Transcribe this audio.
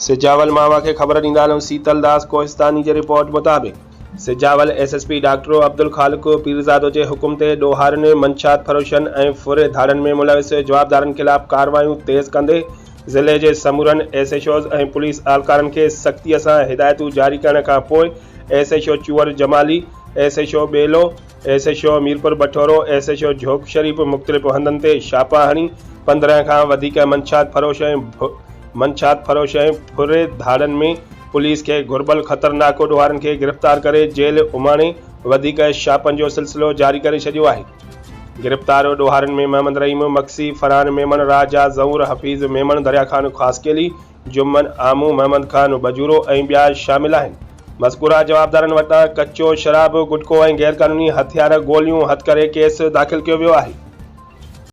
سجاول مان اوهان کي خبر ڏيندا هلون سيتل داس ڪوهستاني جي رپورٽ مطابق Sujawal S S P doctor Abdul Khaliq Pirzado جي حڪم تي ڏوهارين، منشيات فروشن ۽ ڦر ڌاڙن ۾ ملوث جوابدارن خلاف ڪارروايون تيز ڪندي ضلعي جي سمورن ايس ايڇ اوز ۽ پوليس اهلڪارن کي سختي سان هدايتون جاري ڪرڻ کان پوء S H O Chauhar Jamali, S H O Belo, S H O Mirpur Bathoro, S H O Jhok Sharif مختلف هنڌن تي ڇاپا هڻي 15 کان وڌيڪ منشيات فروش ۽ منشيات فروش ۽ ڦر ڌاڙن ۾ پوليس کي گهربل خطرناڪ ڏوهارين کي گرفتار ڪري جيل اماڻي وڌيڪ ڇاپن جو سلسلو جاري ڪري ڇڏيو آهي. گرفتار ڏوهارين ۾ محمد رحيم مگسي، فرحان ميمڻ، راجا زئور، حفيظ ميمڻ، دريا خان خاصخيلي، جمن آمو، محمد خان بجورو ۽ ٻيا شامل آهن. مذڪوره جوابدارن وٽان ڪچو شراب، گٽڪو ۽ غيرقانوني هٿيار، گوليون هٿ ڪري ڪيس داخل ڪيو ويو آهي.